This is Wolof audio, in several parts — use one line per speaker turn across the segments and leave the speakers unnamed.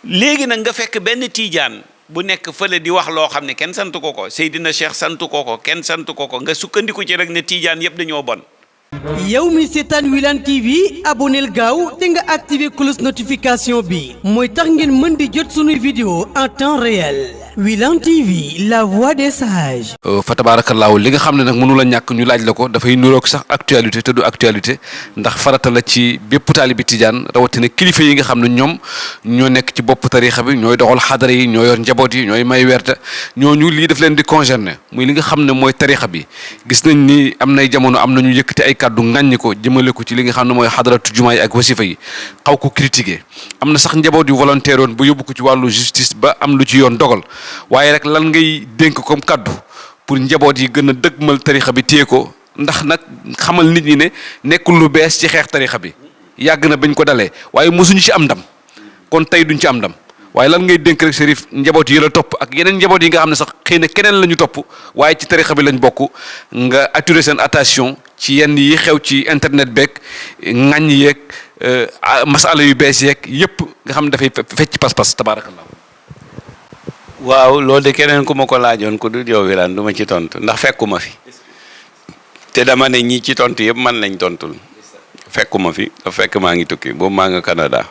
léegi nag nga fekk benn tiijaan bu nekk fële di wax loo xam ne kenn santu ko ko, Seydina Cheikh santu ko ko, kenn santu ko ko, nga sukkandiku ci rek ne tiijaan yëpp dañoo bon.
yow mi seetaan Wilane TV aboneel gaaw te nga activé cloche notification bi mooy tax ngeen mën di jot sunuy vidéo en temps réel. Wilane TV, la voix des sages.
fa tabaarakallaahu li nga xam ne nag mënu la ñàkk ñu laaj la ko dafay nuroog sax actualité te du actualité ndax farata la ci bépp taalibi tijaan rawatina kilifa yi nga xam ne ñoom ñoo nekk ci bopp tariixa bi ñooy doxal xadara yi ñoo yor njaboot yi ñooy may werta ñooñu lii daf leen di concerné muy li nga xam ne mooy tariixa bi. gis nañ ni am nay jamono am nañu yëkkati ay kàddu ŋàññi ko jëmale ko ci li nga xam ne mooy xadaratu jumaa yi ak wasifa yi xaw ko critiqué am na sax njaboot yu volontaire woon ba yóbbu ko ci wàllu justice ba am lu ci yoon dogal. waaye rek lan ngay dénk comme kaddu pour njaboot yi gën a dëgmal tarixa bi téye ko ndax nag xamal nit ñi ne nekkul lu bees ci xeex tarixa bi yàgg na bañ ko dalee waaye mosuñu ci am ndam kon tey duñ ci am ndam waaye lan ngay dénk rek Cherif njaboot yi la topp ak yeneen njaboot yi nga xam ne sax xëy na keneen la ñu topp waaye ci tarixa bi lañ bokk nga attirer seen attention ci yenn yi xew ci internet beeg ŋàññ yeeg masala yu bees yeeg yëpp nga xam ne dafay fecc pas-pas tabaarakallah.
waaw loolu de keneen ku ma ko laajoon ku dul yow Wilane du ma ci tontu ndax fekkuma fi te dama ne ñi ci tontu yëpp man lañ tontul fekkuma fi dafa fekk maa ngi tukki boobu maa nga Canada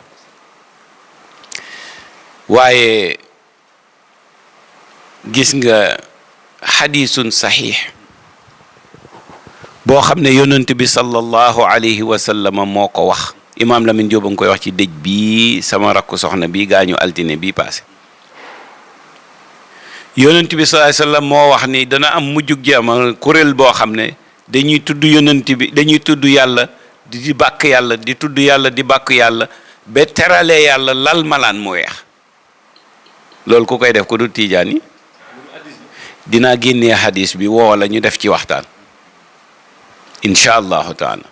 waaye gis nga xadiisun saxiix boo xam ne yonent bi sallallahu alayhi wa sallam moo ko wax imaam Lamine Diop a ngi koy wax ci dëj bii sama rakku soxna bii gaañu altine bii paase. yonent bi sallallahu alayhi wasallam moo wax ni dana am mujjug jamono kuréel boo xam ne dañuy tudd yonent bi dañuy tudd yàlla di bàkk yàlla di tudd yàlla di bàkk yàlla ba teralee yàlla lal malaan mu weex loolu ku koy def ko du tiijaan yi dinaa génnee hadis bi woo la ñu def ci waxtaan incha allahu taala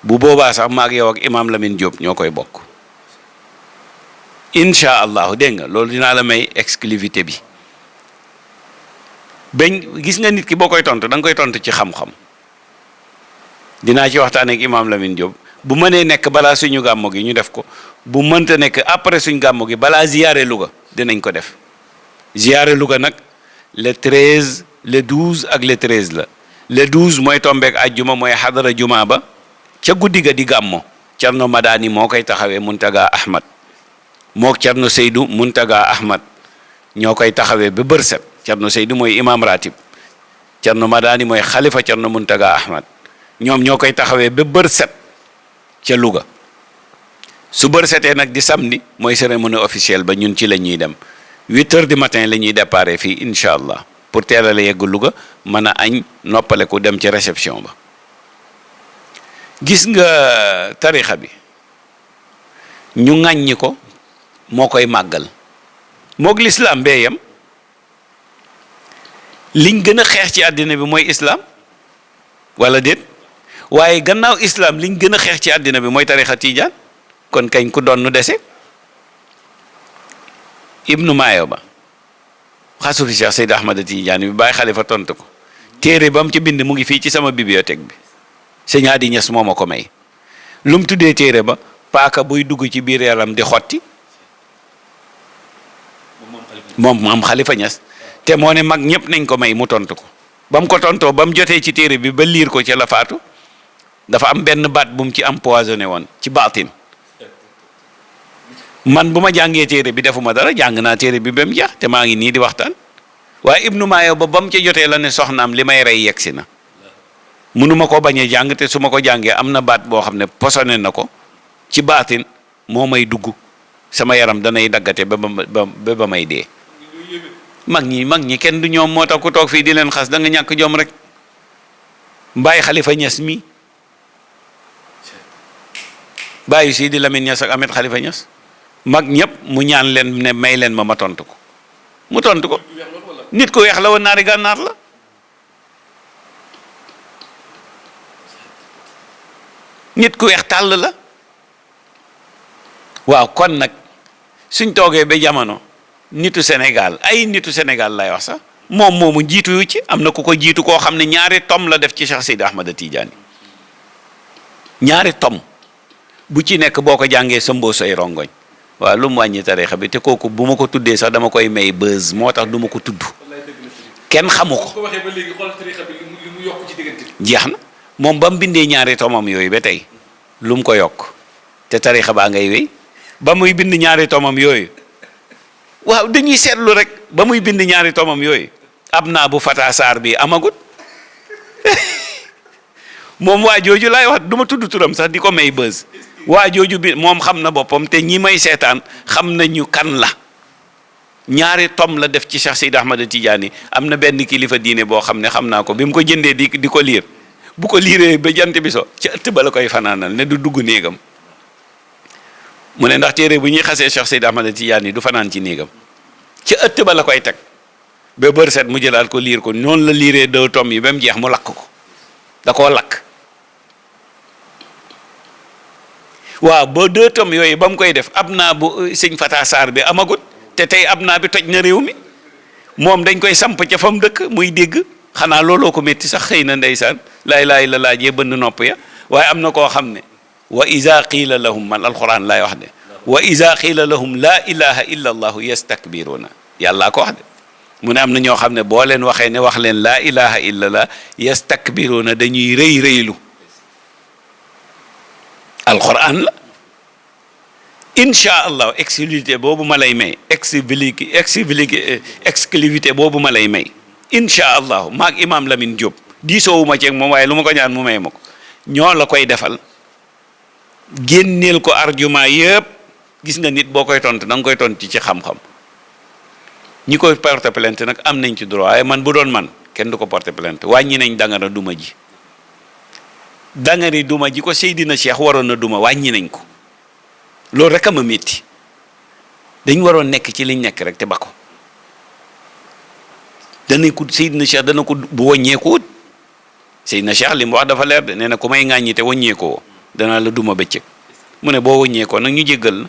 bu boobaa sax maag yow ak imaam Lamine Diop ñoo koy bokk incha allahu dégg nga loolu dinaa la may exclusivité bi bañ gis nga nit ki boo koy tontu da nga koy tontu ci xam-xam dinaa ci waxtaan ak imaam Lamine Diop bu mënee nekk balaa suñu gàmmo gi ñu def ko bu mënta nekk après suñu gàmmo gi balaa ziyaare Louga dinañ ko def ziyaare Louga nag le 13 le 12 ak le 13 la le 12 mooy tombeek ajjuma mooy xadara juma ba ca guddi ga di gàmmo Cerno Madani moo koy taxawee Muntaga Ahmad mook Cerno Seydou Muntaga Ahmad ñoo koy taxawee ba bër set Cerno Seydou mooy imam ratib Cerno Madani mooy xalifa Cerno Muntaga Ahmad ñoom ñoo koy taxawee ba bër set ca Louga su bër setee nag di samedi mooy cérémonie officielle ba ñun ci la ñuy dem 8 heures du matin la ñuy déparé fii incha allah pour teel a la yegg Louga mën a añ noppale ku dem ci réception ba. gis nga tarixa bi ñu ŋàññi ko moo koy màggal moog lislaam bee yam liñ gën a xeex ci àddina bi mooy islaam wala déet waaye gannaaw islaam liñ gën a xeex ci àddina bi mooy tarixa tijaan kon kañ ku doon nu dese ibnu maayo ba xasuri Cheikh Seyd Ahmad Tidiane bi bàyyi xalifa tontu ko téere ba mu ci bind mu ngi fii ci sama bibliothèque bi sëñ Hadi Ñas moo ma ko may lu mu tuddee téere ba paaka buy dugg ci biir yaram di xotti moom maam xalifa Ñas te moo ne mag ñëpp nañ ko may mu tontu ko ba mu ko tontoo ba mu jotee ci téere bi ba liir ko ci la faatu dafa am benn baat bu mu ci empoisonné woon ci baatin man bu ma jàngee téere bi defuma dara jàng naa téere bi ba mu jeex te maa ngi nii di waxtaan waaye ibnu maayo ba mu ci jotee la ne soxnaam li may rey yegsi na mënuma ko bañ a jàng te su ma ko jàngee am na baat boo xam ne posone na ko ci baatin moo may dugg sama yaram danay daggate ba may dee mag ñi kenn du ñoom moo tax ku toog fii di leen xas da nga ñàkk jom rek Baay Xalifa Ñas mi bàyyi si di Lamine Ñas ak Ahmed Xalifa Ñas mag ñëpp mu ñaan leen ne may leen ma tontu ko mu tontu ko nit ku weex la woon naari gànnaar la nit ku weex tàll la waaw kon nag suñ toogee ba jamono nitu Sénégal ay nitu Sénégal lay wax sax moom moomu jiitu yu ci am na ku ko jiitu koo xam ne ñaari tom la def ci Cheikh Seydi Ahmad Tidiane ñaari tom bu ci nekk boo ko jàngee sa mboo say rongoñ waaw lu mu wàññi tarixa bi te kooku bu ma ko tuddee sax dama koy may buzz moo tax du ma ko tudd kenn xamu ko
waxee ba léegi xool tarixa bi li mu yokk ci diggante bi.
jeex na moom ba mu bindee ñaari tomam yooyu ba tey lu mu ko yokk te tarixa baa ngay wéy ba muy bind ñaari tomam yooyu waaw dañuy seetlu rek ba muy bind ñaari tomam yooyu ab naa bu Fata Sarr bi amagut moom waa jooju laay wax du ma tudd turam sax di ko may buzz waa jooju bi moom xam na boppam te ñi may seetaan xam nañu kan la ñaari tom la def ci Cheikh Seydi Ahmad Tidiane am na benn kilifa diine boo xam ne xam naa ko bi mu ko jëndee di ko liir bu ko liiree ba jant bi so ci ëtt ba la koy fanaanal ne du dugg néegam mu ne ndax téere bu ñuy xasee Cheikh Seydi Ahmad Tidiane du fanaan ci néegam ci ëtt ba la koy teg ba bër set mu jëlaat ko liir ko noonu la liiree 2 tomes yi ba mu jeex mu lakk ko da koo lakk waaw ba 2 tomes yooyu ba mu koy def ab naa bu sëñ Fata Sarr bi amagut te tey ab naa bi toj na réew mi moom dañ koy samp ca fa mu dëkk muy dégg xanaa looloo ko métti sax xëy na ndeysaan laay laay la laajee bënn nopp ya waaye am na koo xam ne wa iza qiila lahum man alquran laay wax de wa iza qiila lahum laa ilaha illa allahu yastakbiruna yàllaa ko wax de mu ne am na ñoo xam ne boo leen waxee ne wax leen laa ilaha illa allah yastakbiruna dañuy rëy rëylu alquran la incha allah exclusivité boobu ma lay may exclusivité boobu ma lay may incha allah maag imam Lamine Diop diisoowuma ceeg moom waaye lu ma ko ñaan mu may ma ko ñoo la koy defal génneel ko argument yëpp gis nga nit boo koy tontu da nga koy tontu ci xam-xam ñi koy porter plainte nag am nañ ci droit waaye man bu doon man kenn du ko porter plainte wàññi nañ dangara duma ji dangari duma ji ko Seydina Cheikh waroon na duma wàññi nañ ko loolu rek a ma métti dañ waroon nekk ci liñ nekk rek te ba ko danañ ko Seydina Cheikh dana ko bu wàññeekuwut Seydina Cheikh li mu wax dafa leer de nee na ku may ŋàññi te wàññeekoo danaa la duma bëccëg mu ne boo wàññeekoo nag ñu jéggal la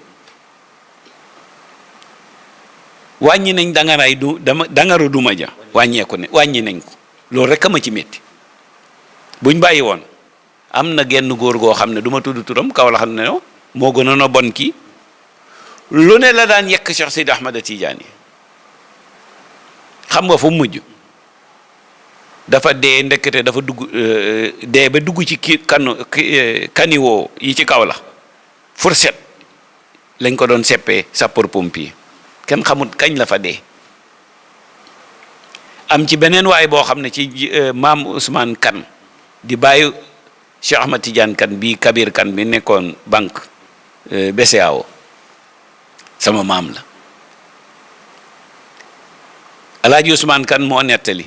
wàññi nañ dangaraay dangaru duma ja wàññeeku ne wàññi nañ ko loolu rek a ma ci métti buñ bàyyi woon am na genn góor goo xam ne du ma tudd turam kaw la xam ne moo gënoon a bon kii lu ne la daan yekk Cheikh Seydi Ahmad Tidiane xam nga fu mujj dafa dee ndekete dafa dugg dee ba dugg ci kaniwoo yi ci kaw la fourchette lañ ko doon seppee sapeur pompier kenn xamul kañ la fa dee am ci beneen waay boo xam ne ci maam Ousmane Kane di bàyyi Cheikh Ahmad Tidiane Kane bi Kabir Kane bi nekkoon banque BCEAO sama maam la Alaaji Ousmane Kane moo nettali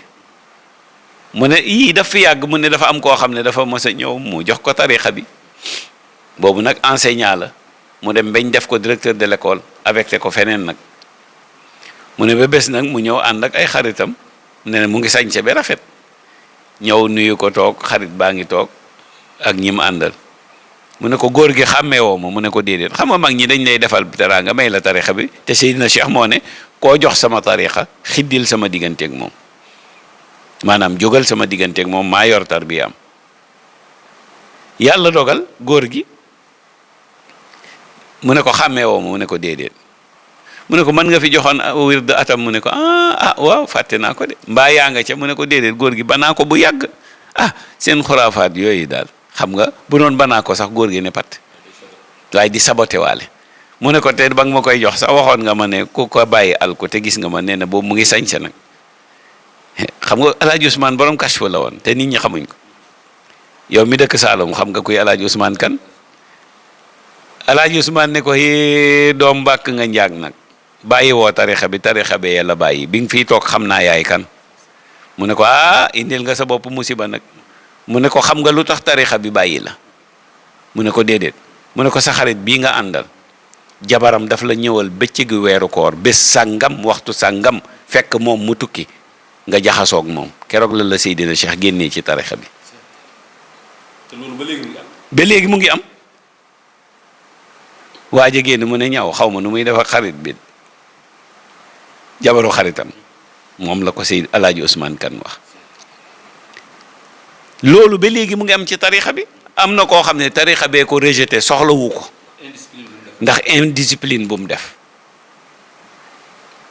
mu ne yii daf fi yàgg mu ne dafa am koo xam ne dafa mos a ñëw mu jox ko tarixa bi boobu nag enseignant la mu dem bañ def ko directeur de l'école affecté ko feneen nag mu ne ba bés nag mu ñëw ànd ak ay xaritam ne mu ngi sañse ba rafet ñëw nuyu ko toog xarit baa ngi toog ak ñi mu àndal mu ne ko góor gi xàmmee woo ma mu ne ko déedéet xam nga mag ñi dañ lay defal teraanga may la tarixa bi te Seydina Cheikh moo ne koo jox sama tarixa xiddil sama digganteeg moom maanaam jógal sama digganteeg moom maa yor tarbiyaam yàlla dogal góor gi mu ne ko xàmmee woo ma mu ne ko déedéet mu ne ko mën nga fi joxoon wird atam mu ne ko waaw fàtte naa ko de mbaa yaa nga ca mu ne ko déedéet góor gi banaa ko bu yàgg seen xuraafaat yooyu daal xam nga bu doon banaa ko sax góor gi ne pat waaye di saboté waale mu ne ko te ba nga ma koy jox sax waxoon nga ma ne ku ko bàyyi al ko te gis nga ma nee na boobu mu ngi sañse nag xam nga Alaaji Ousmane borom kashfu la woon te nit ñi xamuñ ko yow mi dëkk Saalum xam nga kuy Alaaji Ousmane Kane Alaaji Ousmane ne ko doom mbàkk nga njaag nag bàyyi woo tarixa bi yàlla bàyyi bi nga fiy toog xam naa yaay kan mu ne ko indil nga sa bopp musiba nag mu ne ko xam nga lu tax tarixa bi bàyyi la mu ne ko déedéet mu ne ko sa xarit bii nga àndal jabaram daf la ñëwal bëccëgu weeru koor bés sàngam waxtu sàngam fekk moom mu tukki nga jaxasoog moom keroog la Seydina Cheikh génnee ci tarixa bi
te loolu ba léegi mu ngi am.
ba léegi mu ngi am waaja génn mu ne ñaw xaw ma nu muy def ak xarit bi jabaru xaritam moom la ko Seyd Alaaji Ousmane Kane wax loolu ba léegi mu ngi am ci tarixa bi am na koo xam ne tarixa bee ko rejeté soxlawu ko ndax indiscipline bu mu def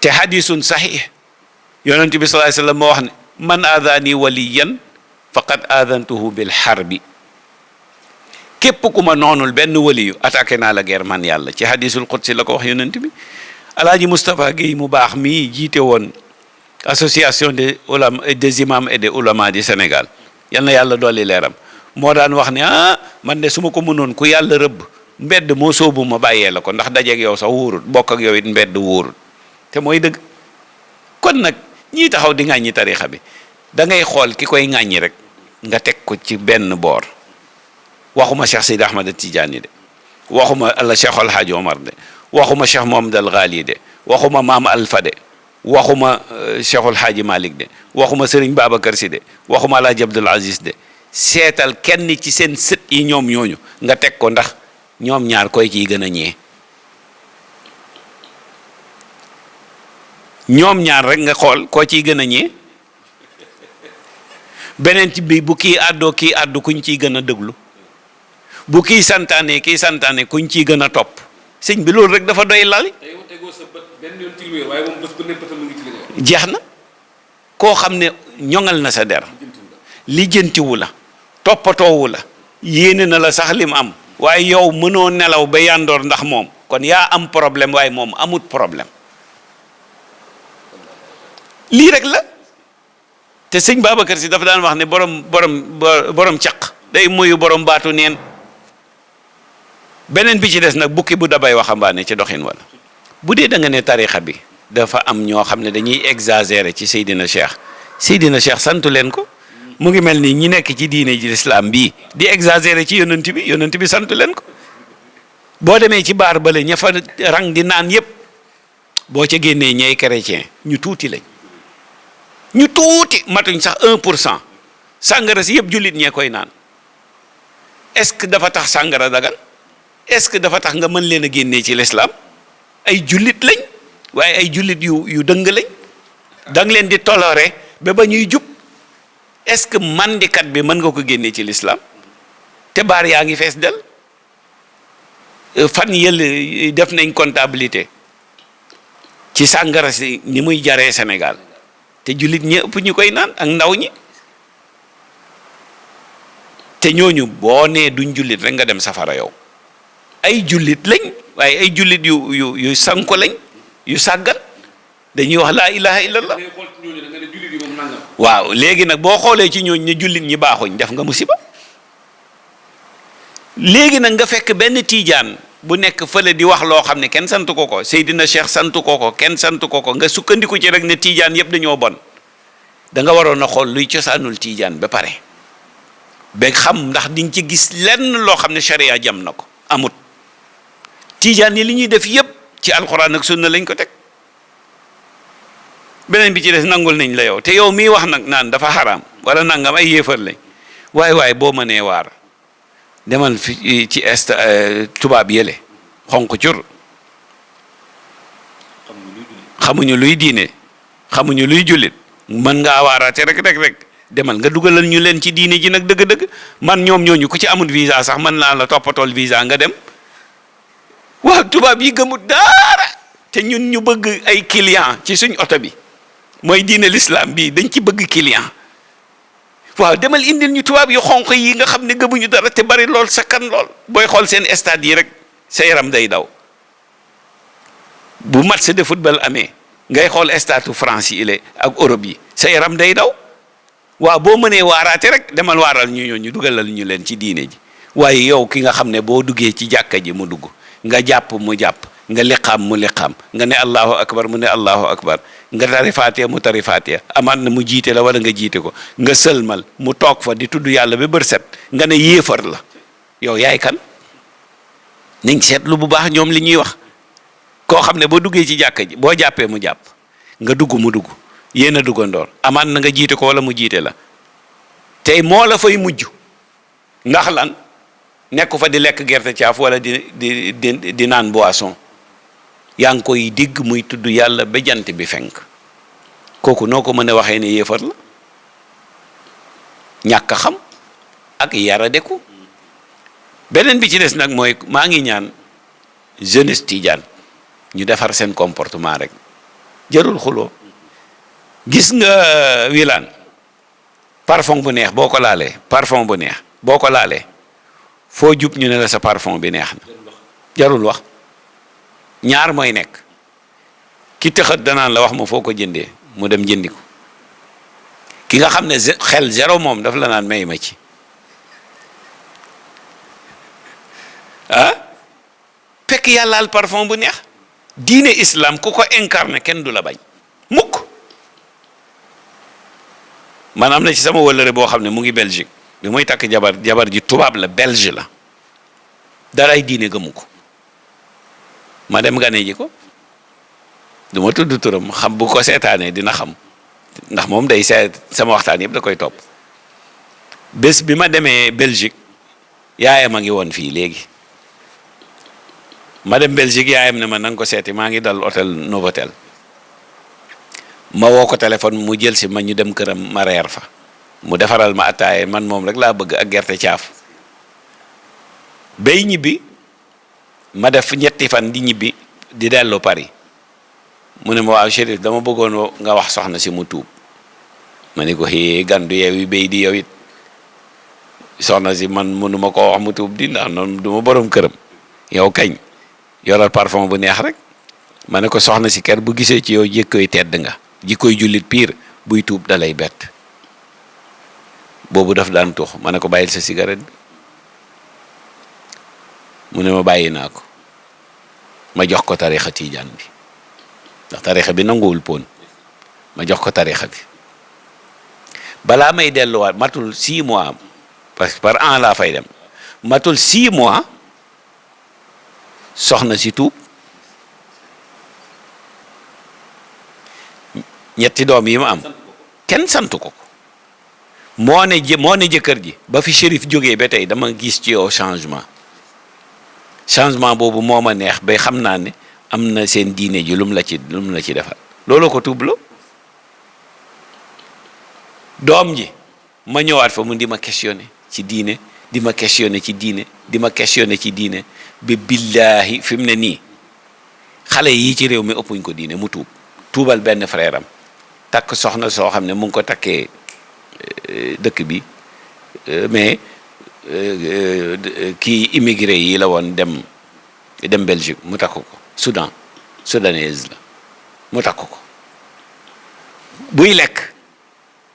te hadisun sahih yonent bi sallallahu alayhi wasallam moo wax ne man aadaani waliyan faqad aadantuhu bil harbi képp ku ma noonul benn waliyu attaqué naa la guerre man yàlla ci hadisul qudsi la ko wax yonent bi. Alaaji Moustapha Guèye mu baax mii jiite woon association des imams et des oulémas du Sénégal yal na yàlla dolli leeram moo daan wax ne man de su ma ko mënoon ku yàlla rëbb mbedd moo soobu ma bàyyee la ko ndax dajeeg yow sax wóorut bokk ak yow it mbedd wóorut te mooy dëgg. kon nag ñii taxaw di ŋàññi tarixa bi da ngay xool ki koy ŋàññi rek nga teg ko ci benn boor waxuma Cheikh Seydi Ahmad Tidiane de waxuma Allah Cheikh El Hadj Omar de waxuma Cheikh Mohamed Al Ghali de waxuma Maam Alfa de waxuma Cheikh El Hadj Malick de waxuma Serigne Babacar Sy de waxuma El Hadj Abdoul Aziz de seetal kenn ci seen sët yi ñoom ñooñu nga teg ko ndax ñoom ñaar koy ciy gën a ñee ñoom ñaar rek nga xool koo ciy gën a ñee beneen ci bi bu kii àddoo kii àddu kuñ ciy gën a déglu bu kii santaane kii santaane kuñ ciy gën a topp sëñ bi loolu rek dafa doy lal jeex na koo xam ne ñoŋal na sa der lijjantiwu la toppatoowu la yéene na la sax lim am waaye yow mënoo nelaw ba yandoor ndax moom kon yaa am problème waaye moom amut problème lii rek la te sëñ Babacar Sy dafa daan wax ne borom caq day muyu borom baatu neen beneen bi ci des nag bukki bu dabay waxambaane ci doxin wala bu dee da nga ne tarixa bi dafa am ñoo xam ne dañuy exagérer ci Seydina Cheikh santu leen ko mu ngi mel ni ñi nekk ci diine ji lislaam bii di exagérer ci yonent bi santu leen ko boo demee ci baar bale ña fa rang di naan yépp boo ca génnee ñey chrétien ñu tuuti lañ ñu tuuti matuñ sax 1% sàngara si yëpp jullit ñee koy naan est-ce que dafa tax sàngara dagan est-ce que dafa tax nga mën leen a génnee ci l'islam ay jullit lañ waaye ay jullit yu dëng lañ da nga leen di toléré ba ñuy jub est-ce que mandikat bi mën nga ko génnee ci l'islam te baar yaa ngi fees del fan yële def nañ comptabilité ci sàngara si ni muy jaree Sénégal te jullit ñi ëpp ñu koy naan ak ndaw ñi te ñooñu boo nee duñ jullit rek nga dem safara yow ay jullit lañ waaye ay jullit yu sanko lañ yu sàggan dañuy wax laa ilaha illallah waaw léegi nag boo xoolee ci ñooñu ne jullit ñi baaxuñ def nga musiba léegi nag nga fekk benn tiijaan bu nekk fële di wax loo xam ne kenn santu ko Seydina Cheikh santu ko kenn santu ko nga sukkandiku ci rek ne tiijaan yëpp dañoo bon da nga waroon a xool luy cosaanul tiijaan ba pare ba xam ndax di nga ci gis lenn loo xam ne sharia jam na ko amut tiijaan yi li ñuy def yëpp ci alxuraan ak sunna lañ ko teg beneen bi ci des nangul nañ la yow te yow mii wax nag naan dafa xaraam wala nangam ay yéefar lañ waaye boo mënee waar demal fi ci tubaab yële xonq cur xamuñu luy diine xamuñu luy jullit mën ngaa waaraate rek demal nga dugalal ñu leen ci diine ji nag dëgg-dëgg man ñoom ñooñu ku ci amul visa sax mën naa la toppatool visa nga dem waaw tubaab yi gëmut dara te ñun ñu bëgg ay client ci suñ oto bi mooy diine l'islam bii dañ ci bëgg client waaw demal indil ñu tubaab yu xonq yi nga xam ne gëmuñu dara te bari lool sakkan lool booy xool seen stade yi rek sa yaram day daw bu match de football amee ngay xool stade France yi ak Europe yi sa yaram day daw waaw boo mënee waaraate rek demal waaral ñu dugalal ñu leen ci diine ji waaye yow ki nga xam ne boo duggee ci jàkka ji mu dugg nga jàpp mu jàpp nga liqaam mu liqaam nga ne allahu akbar mu ne allahu akbar nga tarifaatee mu tarifaatee amaat na mu jiite la wala nga jiite ko nga sëlmal mu toog fa di tudd yàlla ba bër set nga ne yéefar la yow yaay kan nañ seetlu bu baax ñoom li ñuy wax koo xam ne boo duggee ci jàkka ji boo jàppee mu jàpp nga dugg mu dugg yéen a duggandoor amaat na nga jiite ko wala mu jiite la tey moo la fay mujj ndax lan nekk fa di lekk gerte caaf wala di naan boisson yaa ngi koy dégg muy tudd yàlla ba jant bi fenk kooku noo ko mën a waxee ne yéefar la ñàkk a xam ak yaradeku beneen bi ci des nag mooy maa ngi ñaan jeunesse Tidiane ñu defar seen comportement rek jarul xuloo. gis nga Wilane parfum bu neex boo ko laalee parfum bu neex boo ko laalee foo jub ñu ne la sa parfum bi neex na jarul wax. ñaar mooy nekk ki tëxat danaan la wax ma foo ko jëndee mu dem jëndi ko ki nga xam ne xel zéro moom daf la naan may ma ci fekk yàllaal parfum bu neex. diine islam ku ko incarné kenn du la bañ mukk. man am na ci sama wëllëre boo xam ne mu ngi Belgique bi muy takk jabar ji tubaab la belge la daray diine gëmu ko ma dem gane ji ko du ma tudd turam xam bu ko seetaanee dina xam ndax moom day seet sama waxtaan yëpp da koy topp. bés bi ma demee Belgique yaayam a ngi woon fii léegi ma dem Belgique yaayam ne ma nanga ko seeti maa ngi dal hôtel Novotel ma woo ko téléphone mu jël si ma ñu dem këram ma reer fa mu defaral ma attaaye man moom rek laa bëgg ak gerte caaf bay ñibbi ma def ñetti fan di ñibbi di dellu Paris mu ne ma waaw Chérif dama bëggoon nga wax soxna si mu tuub ma ne ko xëy gan du yeewi bay di yow it soxna si man mënuma koo wax mu tuub di ndax noonu du ma borom këram yow kañ yoral parfum bu neex rek ma ne ko soxna si kër bu gisee ci yow jikkoy tedd nga jikkoy jullit piir buy tuub da lay bett boobu daf daan tux ma ne ko bàyyil sa cigarette bi mu ne ma bàyyi naa ko ma jox ko tarixa Tiijaan bi ndax tarixa bi nanguwul pon ma jox ko tarixa bi balaa may delluwaat matul 6 mois parce que par an laa fay dem matul 6 mois soxna si tuub ñetti doom yi ma am kenn santu ko moo ne jëkkër ji ba fi Chérif jógee ba tey dama gis ci yow changement boobu moo ma neex ba xam naa ne am na seen diine ji lu mu la ci defal looloo ko tuublo doom ji ma ñëwaat fa mu di ma questionné ci diine di ma questionné ci diine bi billaahi fi mu ne nii xale yii ci réew mi ëppuñ ko diine mu tuubal benn frère am takk soxna soo xam ne mu ngi ko takkee dëkk bi mais kii immigré yi la woon dem Belgique mu takk ko soudanaise la mu takk ko buy lekk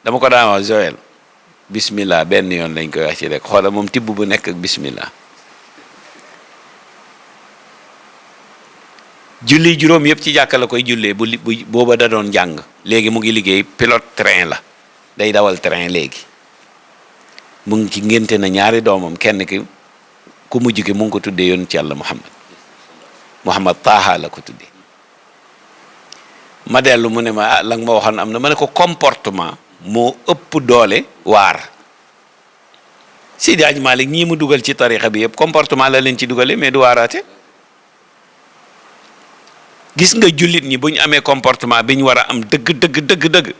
dama ko daan wax Joël bismillah benn yoon lañ koy wax ci rek xoola moom tibb bu nekk ak bismillah julli juróom yëpp ci jàkka la koy jullee bu booba da doon jàng léegi mu ngi liggéey pilote train la day dawal train léegi mu ngi ci ngénte na ñaari doomam kenn ki ku mujj ki mu ngi ko tuddee yoon ci Yàlla Muhammad Taha la ko tuddee ma dellu mu ne ma la nga ma waxoon am na ma ne ko comportement moo ëpp doole waar Seydi Hadji Malick ñii mu dugal ci tarixa bi yëpp comportement la leen ci dugalee mais du waaraate gis nga jullit ñi bu ñu amee comportement bi ñu war a am dëgg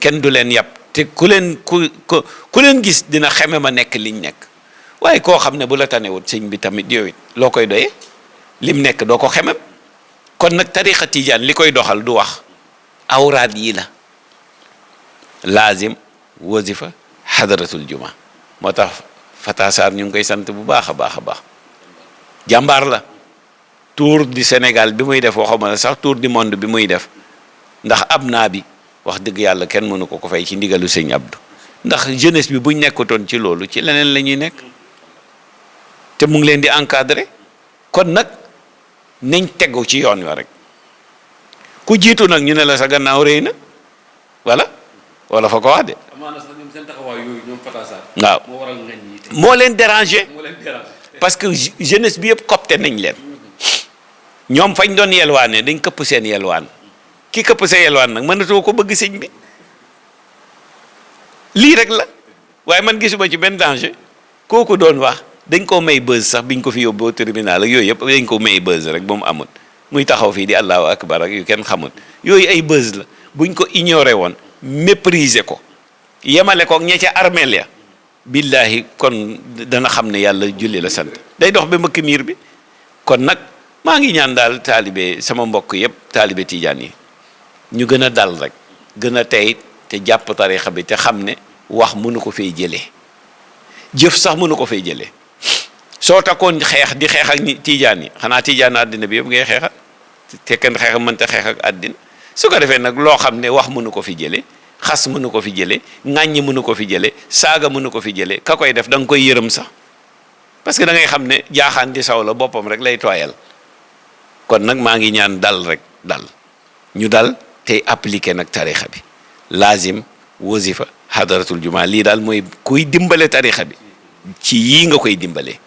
kenn du leen yàpp te ku leen gis dina xeme ma nekk liñ nekk waaye koo xam ne bu la tanewut sëñ bi tamit yow it loo koy doyee lim nekk doo ko xemem kon nag tarixa Tijaan li koy doxal du wax awraat yi la laazim wazifa xadaratul juma moo tax Fata Sarr ñu ngi koy sant bu baax a baax jàmbaar la tour du Sénégal bi muy def waxuma la sax tour du monde bi muy def ndax ab naa bi wax dëgg yàlla kenn mënu ko fay ci ndigalu sëñ Abdou ndax jeunesse bi buñ nekkutoon ci loolu ci leneen la ñuy nekk te mu ngi leen di encadrer kon nag nañ tegu ci yoon wa rek ku jiitu nag ñu ne la sa gannaaw rëy na wala fa ko wax de.
amaana sax ñoom seen taxawaay yooyu ñoom Fata Sarr.
waaw
moo waral ngañ yi te
moo leen déranger
moo leen déranger.
parce que jeunesse bi yëpp copte nañ leen ñoom fañ doon yelwaane dañ këpp seen yelwaan ki këpp sa yelwaan nag mënatoo ko bëgg sëñ bi lii rek la waaye man gisuma ci benn danger kooku doon wax dañ koo may buzz sax biñ ko fi yóbboo tribunal ak yooyu yëpp dañ ko may buzz rek ba mu amut muy taxaw fii di allahu akbar ak yu kenn xamut yooyu ay buzz la buñ ko ignoré woon mépriser ko yemale ko ña ca armeel ya billahi kon dana xam ne yàlla julli la sant day dox ba mbëkk miir bi kon nag maa ngi ñaan daal taalibe sama mbokk yépp taalibe tijaan yi ñu gën a dal rek gën a tey te jàpp tarixa bi te xam ne wax mënu ko fay jëlee jëf sax mënu ko fay jëlee soo takkoon xeex di xeex ak tijaan yi xanaa tijaan àddina bi yëpp ngay xeexal te kenn xeex mënta xeex ak àddina su ko defee nag loo xam ne wax mënu ko fi jëlee xas mënu ko fi jëlee ŋàññi mënu ko fi jëlee saaga mënu ko fi jëlee ka koy def da nga koy yërëm sax parce que da ngay xam ne jaaxaan di saw la boppam rek lay tooyal kon nag maa ngi ñaan dal rek dal ñu dal tey appliqué nag tarixa bi lazim wasifa hadaratul juma lii daal mooy kuy dimbale tarixa bi ci yii nga koy dimbale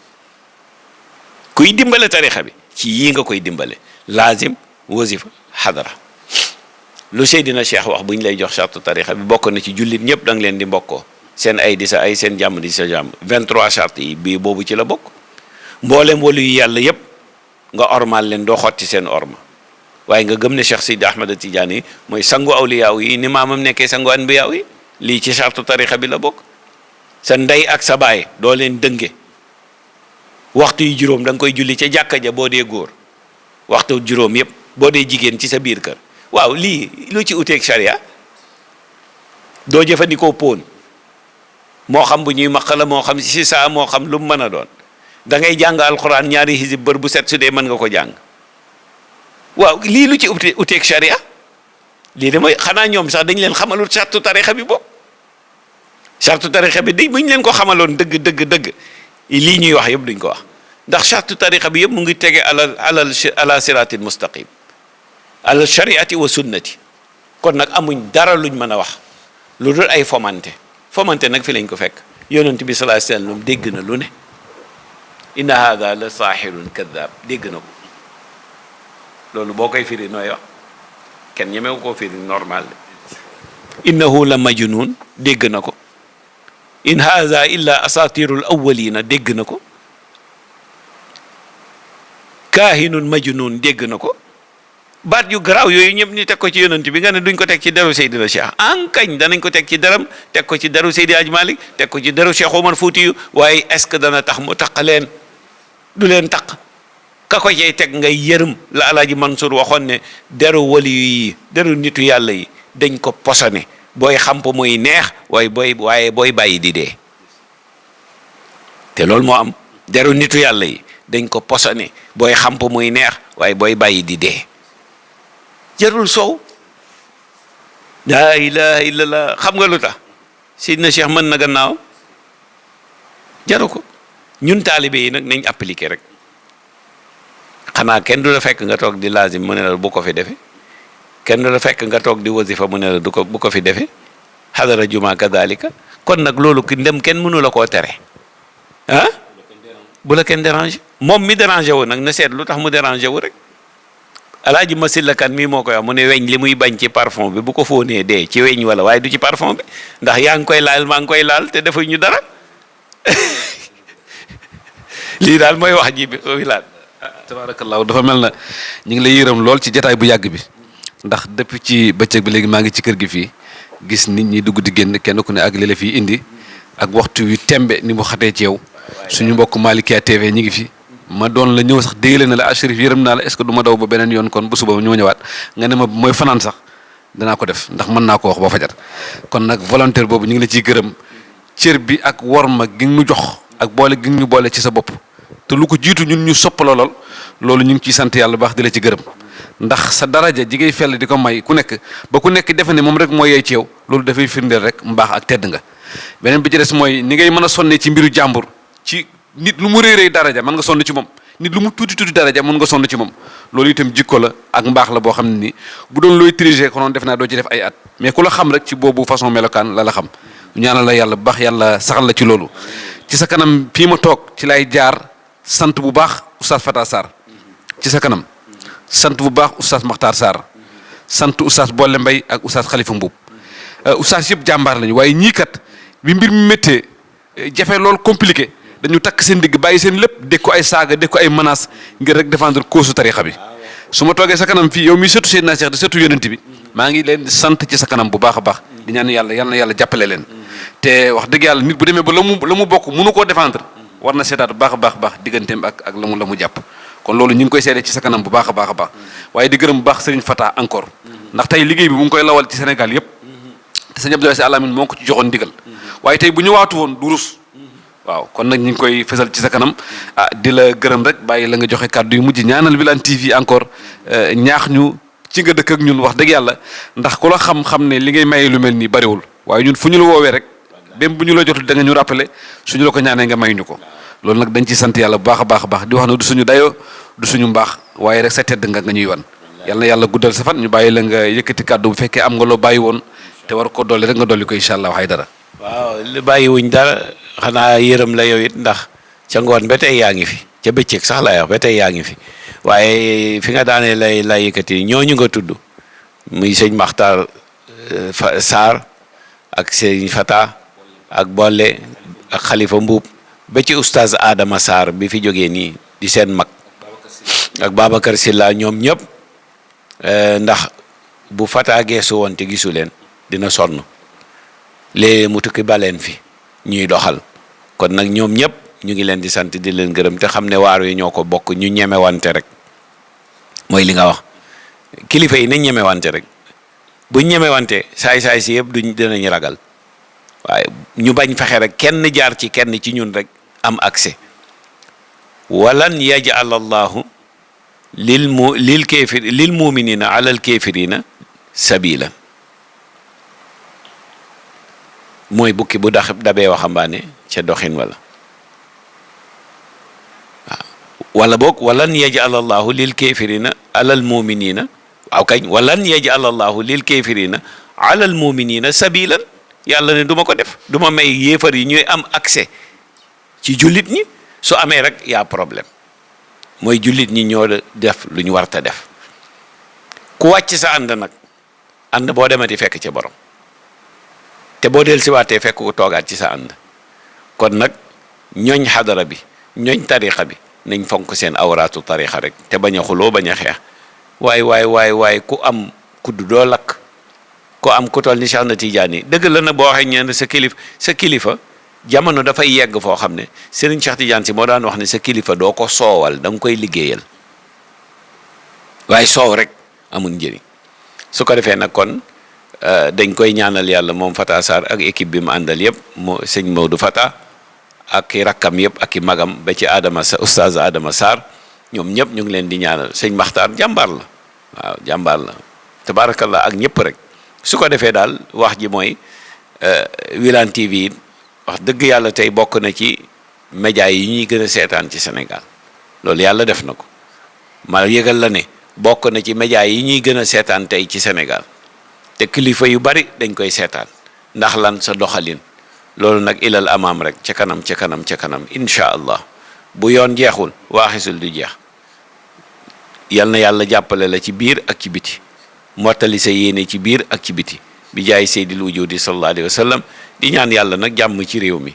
kuy dimbale tarixa bi ci yii nga koy dimbale lazim wasifa hadara lu Seydina Cheikh wax bu ñu lay jox charte tarixa bi bokk na ci jullit ñëpp da nga leen di mbokkoo seen ay di sa ay seen jàmm di sa jàmm 23 charte yi bii boobu ci la bokk mboolem walu yu yàlla yëpp nga ormal leen doo xotti seen orma waaye nga gëm ne Cheikh Sidi Ahmad Tidiane yi mooy sangu awliyaaw yi ni maamam nekkee sangu anbiyaaw yi lii ci charte tarixa bi la bokk sa ndey ak sa baay doo leen dënge waxtu yu juróom da nga koy julli ca jàkka ja boo dee góor waxtu juróom yëpp boo dee jigéen ci sa biir kër waaw lii lu ci uteeg sharia doo jëfandikoo póon moo xam bu ñuy maq la moo xam si saa moo xam lu mu mën a doon da ngay jàng alxuraan ñaari xisib bër bu set su dee mën nga ko jàng waaw lii lu ci uteeg sharia lii de mooy xanaa ñoom sax dañ leen xamalul sartu tarixa bi boobu sartu tarixa bi di buñ leen ko xamaloon dëgg lii ñuy wax yëpp duñ ko wax ndax sartu tarixa bi yëpp mu ngi tege ala siratil mustaqim ala shariati wa sunnati kon nag amuñ dara luñ mën a wax lu dul ay fomante nag fi lañ ko fekk yonent bi sallallahu alayhi wasallam dégg na lu ne inna hada la saaxirun kadab dégg na ko loolu boo koy firi nooy wax kenn ñemewu koo firi normal de innahu la majnun dégg na ko in hada illa asatirul awwalina dégg na ko kaahinun majnun dégg na ko baat yu garaaw yooyu ñëpp ñu teg ko ci yonent bi nga ne duñ ko teg ci deru Seydina Cheikh ankañ danañ ko teg ci deram teg ko ci deru Seydi Hadji Malick teg ko ci deru Cheikh Omar Foutiyou waaye est-ce que dana tax mu taq leen du leen taq ka ko cay teg ngay yërëm la Alaaji Mansour waxoon ne deru wali yi deru nitu yàlla yi dañ ko posone booy xamp muy neex waaye booy bàyyi di dee te loolu moo am deru nitu yàlla yi dañ ko posone booy xamp muy neex waaye booy bàyyi di dee jarul soow laa ilaha illallah xam nga lu tax Seydina Cheikh mën na gannaaw jaru ko ñun taalibe yi nag nañ appliqué rek xanaa kenn du la fekk nga toog di lazim mu ne la bu ko fi defe kenn du la fekk nga toog di wasifa mu ne la bu ko fi defe xadara juma kadalika kon nag loolu ki ndem kenn mënu la koo tere ah bu la kenn déranger moom mi déranger wu nag na seet lu tax mu déranger wu rek Alaaji Masila Kan mii moo koy wax mu ne weñ li muy bañ ci parfum bi bu ko fóonee dee ci weñ wala waaye du ci parfum bi ndax yaa ngi koy laal maa ngi koy laal te defuñu dara lii daal mooy wax ji bi wilaat
tabaarakallaahu dafa mel na ñu ngi lay yërëm lool ci jataay bu yàgg bi ndax depuis ci bëccëg bi léegi maa ngi ci kër gi fii gis nit ñi dugg di génn kenn ku ne ak li la fii indi ak waxtu wi tembe ni mu xatee ci yow suñu mbokk Malikia TV ñi ngi fi ma doon la ñëw sax dégle na la Chérif yërëm naa la est-ce que du ma daw ba beneen yoon kon bu suba ñoo ñëwaat nga ne ma mooy fanaan sax danaa ko def ndax mën naa ko wax ba fajar kon nag volontaire boobu ñu ngi la ciy gërëm cër bi ak worma gi ñu jox ak boole gi ñu boole ci sa bopp te lu ko jiitu ñun ñu sopp la loolu ñu ngi ciy sant yàlla baax di la ci gërëm ndax sa daraja ji ngay fell di ko may ku nekk ba ku nekk defe ne moom rek moo yey ci yow loolu dafay firndeel rek mbaax ak tedd nga beneen bi ci des mooy ni ngay mën a sonnee ci mbiru jàmbur ci nit lu mu réeréy daraja mën nga sonn ci moom nit lu mu tuuti daraja mën nga sonn ci moom loolu itam jikko la ak mbaax la boo xam ne ni bu doon looy triger ko noonu def naa doo ci def ay at mais ku la xam rek ci boobu façon melokaan la xam ñaanal la yàlla bu baax yàlla saxal la ci loolu ci sa kanam fii ma toog ci lay jaar sant bu baax oustaz Fata Sarr ci sa kanam sant bu baax oustaz Makhtar Sarr sant oustaz Bolle Mbay ak oustaz Khalifa Mbuub oustaz yëpp jàmbaar lañu waaye ñii kat bi mbir mi méttee jafe loolu compliqué dañu takk seen digg bàyyi seen lépp dégg ko ay saaga dégg ko ay menaces ngir rek défendre cause tarixa bi su ma toogee sa kanam fii yow mi sëtu Seydina Cheikh di sëtu yonent bi maa ngi leen di sant ci sa kanam bu baax a baax di ñaan yàlla yal na yàlla jàppale leen te wax dëgg yàlla nit bu demee ba la mu bokk mënu koo défendre war na seetaat baax a baax digganteem ak la mu jàpp kon loolu ñu ngi koy seede ci sa kanam bu baax a baax a baax waaye di gërëm bu baax Serigne Fata encore ndax tey liggéey bi mu ngi koy lawal ci Sénégal yëpp te sëñ Abdoulaye Sy Al Amine moo ko ci joxoon ndigal waaye tey bu ñu waatu woon du rus waaw kon nag ñu ngi koy fesal ci sa kanam di la gërëm rek bàyyi la nga joxe kàddu yu mujj ñaanal Wilane TV encore ñaax ñu ci nga dëkk ak ñun wax dëgg yàlla ndax ku la xam-xam ne li ngay maye lu mel nii bariwul waaye ñun fu ñu la woowee rek même bu ñu la jotul da nga ñu rappelé suñu la ko ñaanee nga may ñu ko loolu nag dañ ciy sant yàlla bu baax a baax a baax di wax ne du suñu dayoo du suñu mbaax waaye rek sa tedd nga ñuy wan yal na yàlla guddal sa fan ñu bàyyi la nga yëkkati kàddu bu fekkee am nga loo bàyyi woon te war ko dolli rek nga dolli ko incha allah waxay dara.
waaw li bàyyiwuñ dara xanaa yërëm la yow it ndax ca ngoon ba tey yaa ngi fi ca bëccëg sax lay wax ba tey yaa ngi fi waaye fi nga daanee lay yëkkati ñooñu nga tudd muy sëñ Maxtaar Sarr ak sëñ Fata ak Bolle ak Xalifa Mbuub ba ci oustaz Adama Sarr bi fi jógee nii di seen mag ak Babacar Silla ñoom ñëpp ndax bu Fata geesu woon te gisu leen dina sonn léeg mu tukki baleen fi ñuy doxal kon nag ñoom ñëpp ñu ngi leen di sant di leen gërëm te xam ne waar wi ñoo ko bokk ñu ñemewante rek mooy li nga wax kilifa yi nañ ñemewante rek buñ ñemewante saay-saay si yëpp dinañ ragal waaye ñu bañ fexe rek kenn jaar ci kenn ci ñun rek am accès walan yaj'al allahu lil muminina ala al kafirina sabila mooy bukki bu dabee waxambaane ca doxin wala wala boog walan yaj'al allahu lil kafirina ala al muminina waaw kañ walan yaj'al allahu lil kafirina ala al muminina sabilan yàlla ne du ma ko def du ma may yéefar yi ñuy am accès ci jullit ñi su amee rek yaa problème mooy jullit ñi ñoo def lu ñu warta def ku wàcc sa ànd nag ànd boo demati fekk ca borom te boo del siwaatee fekk ku toogaat ci sa ànd kon nag ñooñ xadara bi ñooñ tarixa bi nañ fonk seen awraatu tarixa rek te bañ a xuloo bañ a xeex waay ku am kudd doo lakk ko am ku toll ni Cheikh na Tidiane dëgg la nag boo waxee ñeen sa kilifa jamono dafay yegg foo xam ne Serigne Cheikh Tidiane si moo daan wax ne sa kilifa doo ko soowal da nga koy liggéeyal waaye soow rek amul njëriñ su ko defee nag kon dañ koy ñaanal yàlla moom Fata Sarr ak équipe bi mu àndal yëpp sëñ Maodo Fata ak i rakkam yëpp ak i magam ba ci oustaz Adama Sarr ñoom ñëpp ñu ngi leen di ñaanal sëñ Maxtaar jàmbaar la waaw jàmbaar la tabaarakallah ak ñëpp rek su ko defee daal wax ji mooy Wilane TV wax dëgg yàlla tey bokk na ci média yi ñuy gën a seetaan ci Sénégal loolu yàlla def na ko ma yëgal la ne bokk na ci média yi ñuy gën a seetaan tey ci Sénégal te kilifa yu bari dañ koy seetaan ndax lan sa doxalin loolu nag ilal amaam rek ca kanam ca kanam ca kanam incha allah bu yoon jeexul waaxisul du jeex yal na yàlla jàppale la ci biir ak ci biti mottali sa yéene ci biir ak ci biti bi jaay seydil wujudi sallallahu alayhi wa sallam di ñaan yàlla nag jàmm ci réew mi